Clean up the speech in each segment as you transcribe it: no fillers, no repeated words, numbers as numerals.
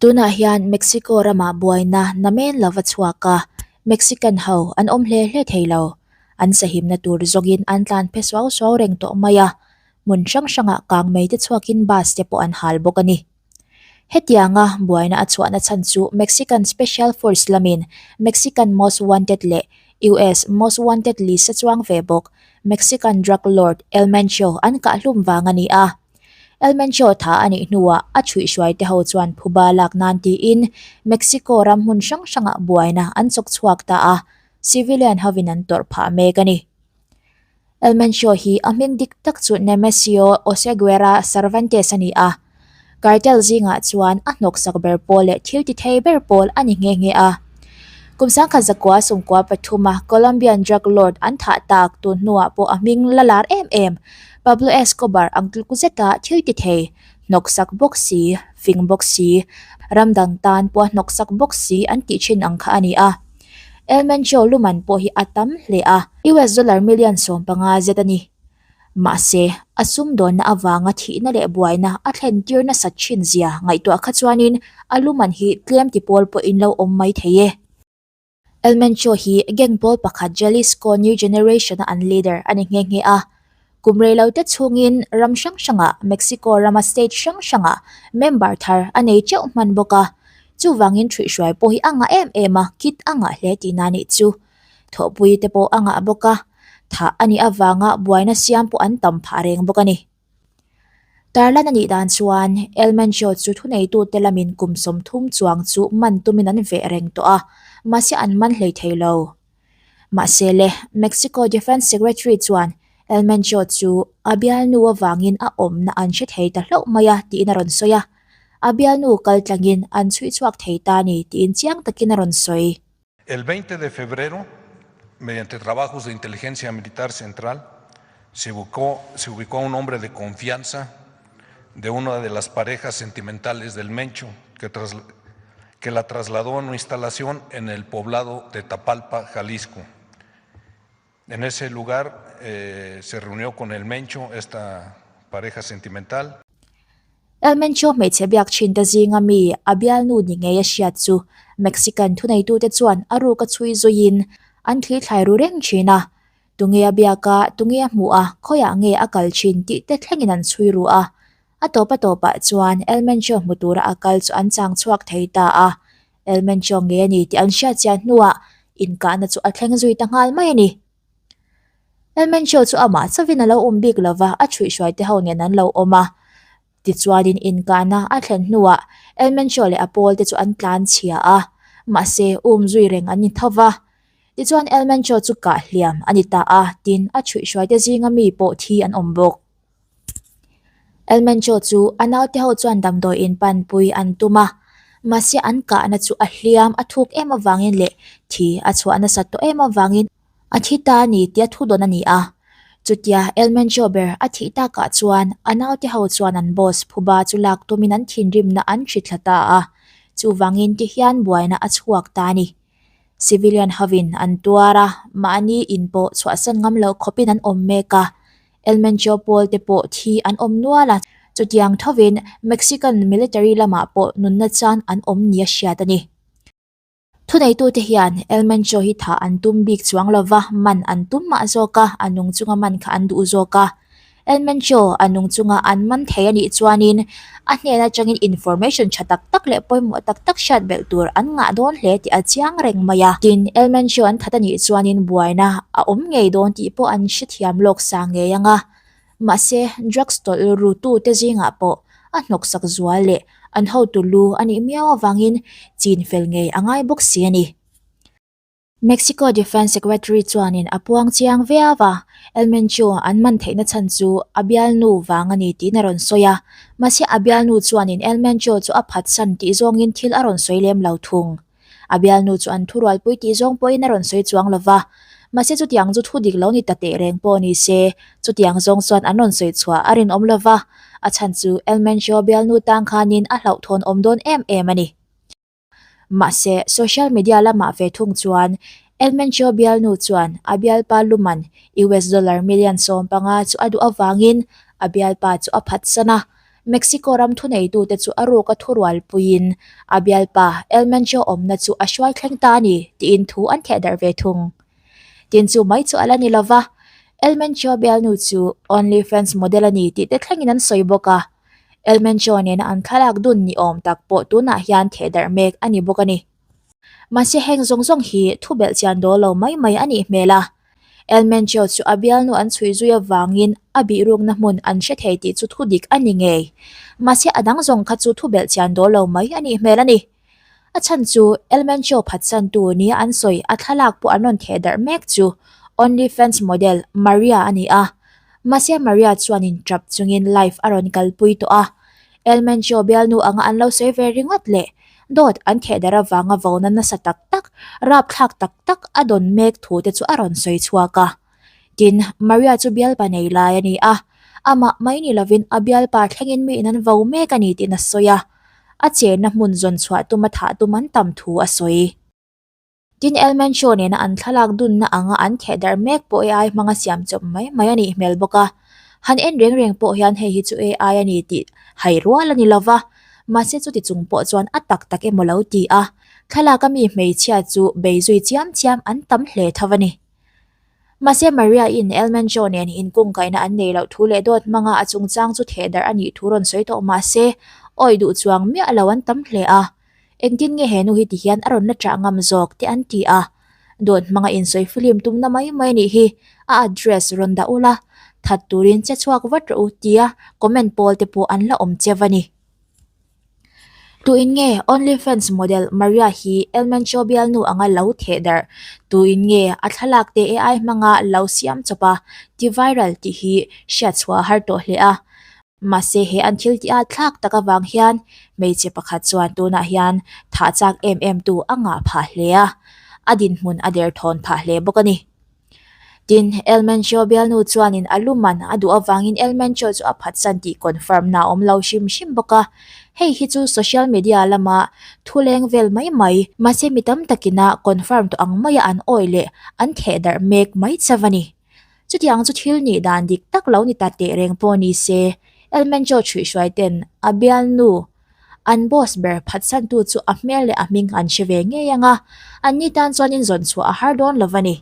Tunah hian Mexico ramah buaina namen lova chhuak a, Mexican ho an awm hle hle thei lo. An sahimna tur zawngin an tlan phe suau suau reng tawh mai a, hmun hrang hrangah kang mei te chhuakin bus te pawh an hal bawk a ni. Hetianga buaina a chhuahna chhan chu Mexican Special Force lamin Mexican Most Wanted leh US Most Wanted list a chuang ve bawk Mexican drug lord El Mencho an kahhlum vang a ni a. El Mencho tha a nih hnuah a chhuihhruai te ho chuan phuba lak nan tiin Mexico ram hmun hrang hrangah buaina an chawk chhuak ta a, civilian hovin an tawrh phah mek a ni. El Mencho hi a hming dik tak chu Nemesio Oseguera Cervantes a ni a, cartel zingah chuan a hnawksak ber pawl leh thil ti thei ber pawl a ni nghe nghe a. Kum 1993 a Colombian drug lord an thah tak tun hnuah pawh a hming la lar em em Pablo Escobar ang tluk zeta thil ti thei, hnawksak bawk si, fing bawk si, ram dang tan pawh a hnawksak bawk si an tih thin ang kha a ni a. El Mencho luman pawh hi a tam hle a, US dollar million 15 zet a ni. Mahse, a sumdawnna avanga thihna leh buaina a thlen tir nasat thin zia ngaihtuah kha chuanin a luman hi tlem ti pawl pawhin lo awm mai thei e. El Mencho hi gang pawl pakhat Jalisco New Generation-a an leader a ni nghe nghe a. Kum reilote chhungin ram hrang hrangah Mexico rama state hrang hrangah member thar a nei teuh hman bawk a. Chuvangin ṭhuihhruai pawh hi a ngah em em a, kit a ngah hle tihna nih chu. Thawhpui te pawh a ngah bawk a, thah a nih avanga buaina siam pawh an tam phah reng bawk a ni. Tarlan a nih dan chuan El Mencho chu thuneitute lamin kum 30 chuang chu man tumin an veh reng tawh a, mahse an man hlei thei lo. Mahse le, Mexico Defence Secretary chuan El Mencho chu a bialnu avangin a awmna an hre thei ta hlauh mai a tiin a rawn sawi a, a bialnu kaltlangin an chhui chhuak thei ta a ni tiin chiang takin a rawn sawi. El 20 de febrero, mediante trabajos de inteligencia militar central, se ubicó, se ubicó a un hombre de confianza de una de las parejas sentimentales del Mencho, que, tras, que la trasladó a una instalación en el poblado de Tapalpa, Jalisco. En ese lugar eh, se reunió con el Mencho, esta pareja sentimental. El Mencho hmeichhe biak thinte zinga mi a bialnu ni ngei a hriat chu Mexican thuneitute chuan a ruk a chhui zuiin an thli thlai ru reng thin a. Tunge a biak a, tunge a hmuh a, khawiah nge a kal thin tih te thlengin an chhui ru a. A tawp a tawpah chuan El Mencho hmu tura a kal chu an chang chhuak thei ta a. El Mencho nge a ni tih an hriat chian hnuah inkahna chu a thleng zui ta nghal mai a ni. El Mencho chu amah chauhin a lo awm bik lova, a chhuihhruai te ho nen an lo awm a. Tichuanin inkahna a thlen hnuah El Mencho leh a pawl te chu an tlan chhia a, mahse um zui reng an ni tho va. Tichuan El Mencho chu kah hliam a ni ta a, tin a chhuihhruai te zinga mi pawh thi an awm bawk. El Mencho chu a naute ho chuan damdawi in panpui an tum a, mahse an kahna chu a hliam a thuk em avangin leh thi a chhuah nasat tawh em avangin A thi ta a ni tia thu dawn a ni a. Chutia El Mencho ber a thih takah chuan a naute ho chuan an boss phuba chu lak tumin an thinrimna an hri thla ta a. Chuvangin ti hian buaina a chhuak ta a ni. Civilian hovin an tuar a, mahni in pawh chhuahsan ngam loh khawpin an awm mek a. El Mencho pawl te pawh thi an awm nual a, chutiang thovin Mexican military lamah pawh nunna chan an awm nia hriat a ni. Thuneitute hian El Mencho hi thah an tum bik chuang lova, man an tum mah zawk a, a nung chunga man kha an duh zawk a. El Mencho a nung chunga an man thei a nih chuanin a hnen atangin information tha tak tak leh pawimawh tak tak hriat belh tur an ngah dawn hle tih a chiang reng mai a. Tin, El Mencho an that a nih chuanin buaina a awm ngei dawn tih pawh an hrethiam lawk sa ngei ang a. Mahse, drugs tawlh rutute zingah pawh a hnawksak zual leh an hotu lu a nih miau avangin chin fel ngei a ngai bawk si a ni. Mexico Defence Secretary chuanin a puang chiang viau a, El Mencho an man theihna chhan chu a bialnu vang a ni tiin a rawn sawi a, mahse a bialnu chuanin El Mencho chu a phatsan tih zawngin thil a rawn sawi lem lo thung. A bialnu chu an thurualpui tih zawng pawhin a rawn sawi chuang lo va, mahse chutiang chu thu dik lo ni ta teh reng pawh ni se, chutiang zawng chuan an rawn sawi chhuah a rinawm lo va, a chhan chu El Mencho bialnu tang khanin a hlauhthawn awm dawn em em a ni. Mahse, social media lamah ve thung chuan El Mencho bialnu chuan a bialpa luman US dollar million 15 chu a duh avangin a bialpa chu a phatsan a. Mexico ram thuneitute chu a ruka thurualpuiin a bialpa El Mencho awmna chu a hruai thleng ta a ni tiin thu an thehdarh ve thung. Tin chu mai chu a la ni lova, El Mencho bialnu chu OnlyFans model a ni tih te thlengin an sawi bawk a. El Mencho nena an thlalak dun ni awm tak pawh tunah hian thehdarh mek a ni bawk a ni. Mahse heng zawng zawng hi thu belh chian dawl lo mai mai a nih hmel a. El Mencho chu a bialnu an chhui zui avangin a bihrukna hmun an hre thei tih chu thu dik a ni ngei. Mahse a dang zawng kha chu thu belh chian dawl lo mai a nih hmel a ni. A chhan chu El Mencho phatsantu nia an sawi a thlalak pawh an rawn theh darh mek chu OnlyFans model Maria a ni a. Mahse Maria chuanin tap chungin live a rawn kalpui tawh a. El Mencho bialnu anga an lo sawi ve ringawt leh dawt an theh darh avanga vona nasa tak tak, rapthlak tak tak a dawn mek thu te chu a rawn sawi chhuak a. Tin, Maria chu bialpa nei lai a ni a, amah mai ni lovin a bialpa thlengin miin an vo mek a ni tiin a sawi a, a chenna hmun zawn chhuah tuma thah tum an tam thu a sawi. Tin, El Mencho nena an thlalak dunna anga an theh darh mek pawh AI hmanga siam chawp mai mai a nih hmel bawk a. Han en reng reng pawh hian hei hi chu AI a ni tih hai rual a ni lo va, mahse chuti chung pawh chuan a tak tak emaw lo ti a, thlalak a mi hmeichhia chu bei zui chiam chiam an tam hle tho a ni. Mahse Maria in El Mencho nen inkungkaihna an nei loh thu leh dawt hmanga a chungchang chu theh darh a nih thu rawn sawi tawh mahse awih duh chuang miah lo an tam hle a. Engtin nge he nu hi ti hian a rawn la chah ngam zawk te an ti a, dawt hmanga insawi film tumna mai mai nih hi a address rawn dah ula, that turin che chhuak vat rawh u tia comment pawl te pawh an la awm cheu a ni. Tuin nge OnlyFans model Maria hi El Mencho bialnu anga lo theh darh? Tuin nge a thlalak te AI hmanga lo siam chawp a ti viral tih hi hriatchhuah a har tawh hle a. Mahse he an thil tih a thlak tak avang hian hmeichhe pakhat chuan tunah hian thah chak em em tu a ngah phah hle a, a dinhmun a derthawn phah hle bawk a ni. Tin, El Mencho bialnu chuanin a lu man a duh avangin El Mencho chu a phatsan tih confirm na a awm lo hrim hrim bawk a, hei hi chu social media lama thu leng vel mai mai, mahse mi tam takina confirm tawh ang maia an awih leh an theh darh mek mai chauh a ni. Chutiang chu thil nih dan dik tak lo ni ta teh reng pawh ni se, El Mencho chhuihhruai ten a bialnu an boss ber phatsantu chu a hmel leh a hming an hre ve ngei ang a, anni tan chuan inzawn chhuah a har dawn lo va ni.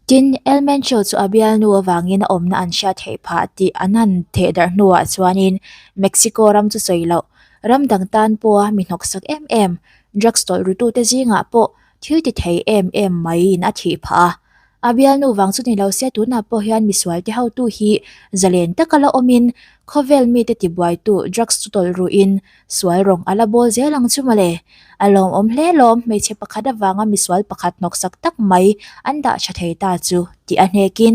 Tin, El Mencho chu a bialnu avangin a awmna an hriat theih phah tih an han theh darh hnuah chuanin Mexico ram chu sawi loh, ram dang tan pawha mi hnawksak em em, drugs tawlh rutute zingah pawh thil ti thei em em maiin a thih phah a. A bialnu vang chu ni lo se tunah pawh hian misual te hotu hi zalen taka la awmin khawvel mite tibuaitu drugs chu tawlh ruhin sual rawng a la bawl zel ang chu mawle. A lawmawm hle lawm hmeichhe pakhat avanga misual pakhat hnawksak tak mai an dah tha thei ta chu tih a hnekin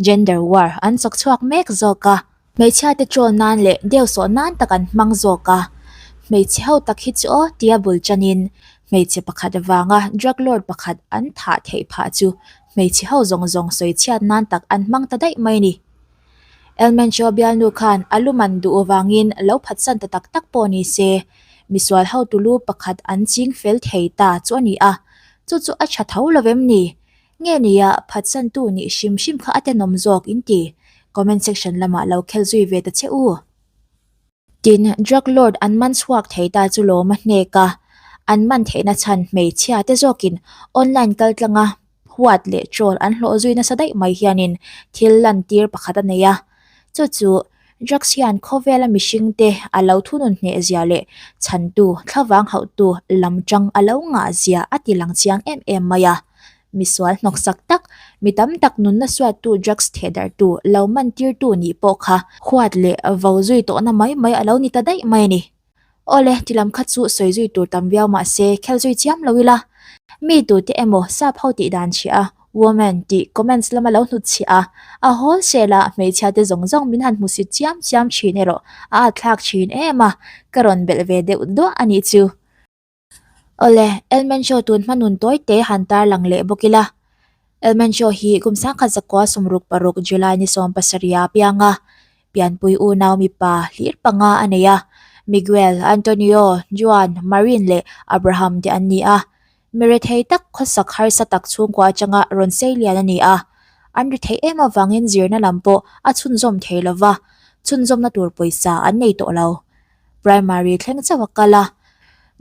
gender war an chawk chhuak mek zawk a. Hmeichhia te troll nan leh deu sawh nan tak an hmang zawk a, hmeichhe ho tak hi chu aw tia bul tanin hmeichhe pakhat vanga drug lord pakhat an thah theih phah chu hmeichhe ho zawng zawng sawi chhiat nan tak an hmang ta daih mai a ni. El Mencho bialnu khan a lu man duh vangin lo phatsan ta tak tak pawh ni se, misual hotu lu pakhat an ching fel thei ta chu a ni a, chu chu a tha tho lo vem ni? Nge nia, phatsantu nih hrim hrim kha a tenawm zawk in ti. Comment section lamah lo khel zui ve ta che u. Tin, drug lord an man chhuak thei ta chu lawm a hnek a, an man theihna chhan hmeichhia te zawkin online kal tlanga huat leh troll an hlawh zui nasa daih mai hianin thil lantir pakhat a nei a. Chu chu drugs hian khawvela mihring te a lo thunun hneh zia leh chhantu, thlavang hauhtu lam tang a lo ngah zia a ti lang chiang em em mai a. Misual hnawksak tak, mi tam tak nunna suattu drugs thehdarhtu lo man tirtu nih pawh kha huat leh vo zui tawhna mai mai a lo ni ta daih mai a ni. Awle, ti lam kha chu sawi zui tur tam viau mah se khel zui chiam lo ila. Mi tute emaw sap ho tih dan chhia a, woman tih comments lama lo hnut chhia a, a hawl sel a, hmeichhia te zawng zawng min han hmusit chiam chiam thin erawh a atthlak thin em a, ka rawn belh ve deuh duah a nih chu. Awle, El Mencho tun hma nun tawi te han tarlang leh bawk ila. El Mencho hi kum 1966 July ni 17 a piang a, pianpui unau mipa hlir panga a nei a, Miguel, Antonio, Juan, Marin leh Abraham te an ni a. Mi rethei tak khawsak harsa tak chhungkua atanga rawn sei lian a ni a. An ri theih em avangin zirna lam pawh a chhunzawm thei lo va. Chhunzawmna tur pawisa an nei tawh lo. Primary thleng chauh a kal a,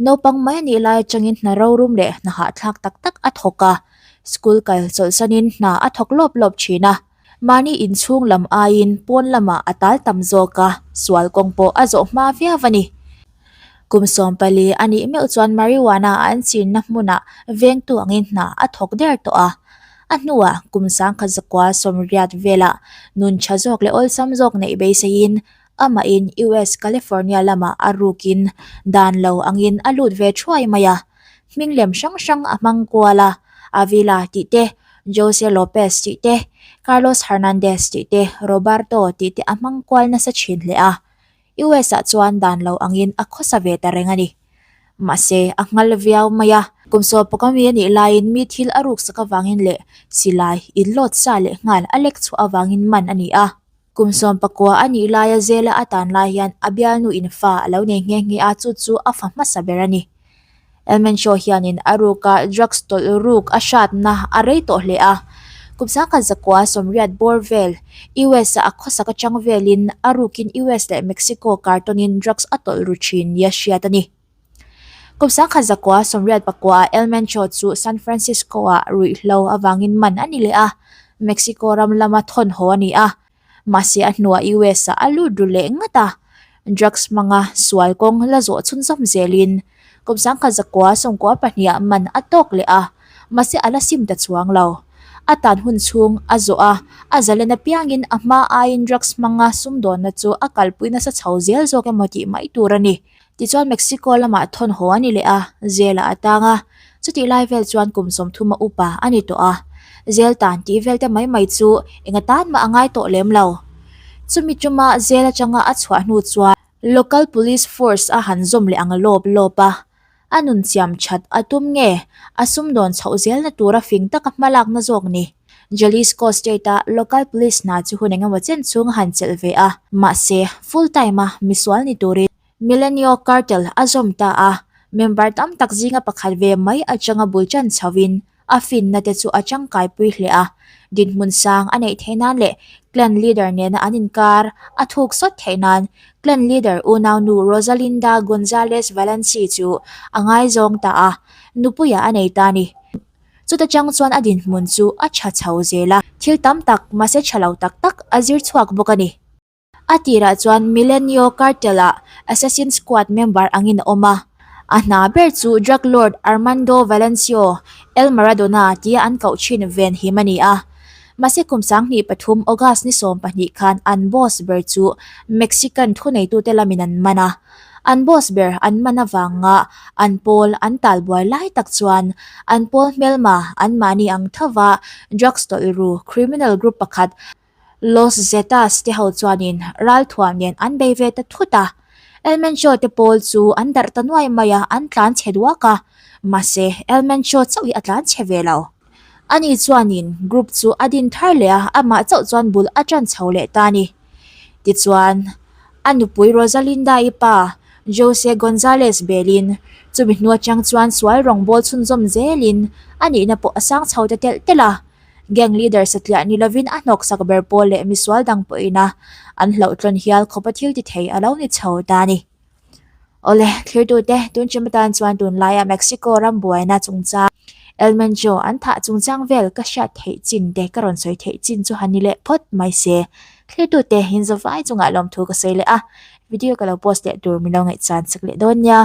naupang mai a nih lai atangin hna rorum leh hna hahthlak tak tak a thawk a, school kal chawlhsanin hna a thawk lawp lawp thin a. Mahni inchhung lam aiin pawn lamah a tal tam zawk a, sual kawng pawh a zawh hma viau a ni. Kum 14 a nih meuh chuan marijuana an chinna hmunah vengtu angin hna a thawk der tawh a. A hnuah kum 1980 velah nun tha zawk leh awlsam zawk neih beiseiin amahin US California lamah a rukin dan lo angin a lut ve thuai mai a. Hming lem hrang hrang a hmang kual a, Avila tih te, Jose Lopez tih te, Carlos Hernandez tih te, Roberto tih te a hmang kual nasa thin hle a. US ah chuan dan lo angin a khawsa ve ta reng a ni. Mahse, a nghal viau mai a. Kum sawpawk ami a nih laiin mi thil a ruksak avangin leh silai inlawt sa leh nghal a lek chhuah avangin man a ni a. Kum 19 a nih laia zela a tan lai hian a bialnu in fa a lo nei nghe nghe a, chu chu a fa hmasa ber a ni. El Mencho hianin a ruka drugs tawlh ruk a hratna a rei tawh hle a. Kum 1980 bawr vel US-a a khawsak atang velin a rukin US leh Mexico kartawnin drugs a tawlh ru thin nia hriat a ni. Kum 1989-ah El Mencho chu San Francisco-ah ruihhlo avangin man a ni leh a, Mexico ram lama thawn haw a ni a. Mahse a hnuah US ah a lut ru leh ngat a, drugs hmanga sual kawng la zawh chhunzawm zelin kum 1992 ah man a tawk leh a, mahse a la sim ta chuang lo. A tan hun chhung a zawh a, a zalen apiangin a hma aiin drugs hmanga sumdawnna chu a kalpui nasa chho zel zawk emaw tih mai tur a ni. Tichuan Mexico lamah thawn haw a ni leh a, zelah a tang a, chutih lai vel chuan kum 30 a upa a ni tawh a. Zel tan tih vel te mai mai chu eng atan mah a ngai tawh lem lo. Chumi tuma zel atanga a chhuah hnu chuan local police force a han zawm leh ang lawp lawp a, a nun siam that a tum nge a sumdawn chhoh zelna tura fing taka hmalakna zawk ni. Jalisco State-a local police hna chu hun engemaw chen chhung a han chelh ve a, mahse full time-a misual ni turin Milenio Cartel a zawm ta a, member tam tak zinga pakhat ve mai atanga bul chan chhoin a finna te chu a tangkaipui hle a, dinhmun sang a neih theih nan leh clan leader nena an inkar a thuk sawt theih nan clan leader unaunu Rosalinda Gonzalez Valenci chu a ngaizawng ta a, nupuiah a nei ta a ni. Chuta chang chuan a dinhmun chu a tha chho zel a, thil tam tak mahse tha lo tak tak a zir chhuak bawk a ni. A tirah chuan Milenio Cartel-ah Assassin Squad member angin a awm a. A hna ber chu drug lord Armando Valencio El Maradona tia an koh thin ven him a ni a. Mahse kum 2003 August ni 12 khan an boss ber chu Mexican thuneitute lamin an man a. An boss ber an man avanga an pawl an talbuai lai tak chuan an pawl hmelma anmahni ang thova drugs tawlh ru criminal group pakhat Los Zetas te ho chuanin ralthuam nen an bei ve ta thut a, El Mencho te pawl chu an darh ta nuai mai a, an tlan chhe duak a, mahse El Mencho chauh hi a tlan chhe ve lo. Ani chuanin group chu a din thar leh a, amah chauh chuan bul a tan chho leh ta a ni. Tichuan, a nupui Rosalinda-i pa Jose Gonzalez belin chumi hnu atang chuan sual rawngbâwl chhunzawm zelin a nihna pawh a sang chho ta telh telh a. Gang leader satliah ni lovin a hnawksak ber pawl leh misual dang pawhin a an hlauhtlawn hial khawpa thil ti thei a lo ni chho ta a ni. Awle, thlirtute, tun ṭim atan chuan tunlaia Mexico ram buaina chungchang El Mencho an thah chungchang vel ka hriat theih chin te ka rawn sawi theih chin chu han ni leh phawt mai se. Thlirtute, in zavai chungah lawmthu ka sawi leh a, video ka lo post leh tur min lo ngaihchan chak leh dawn nia.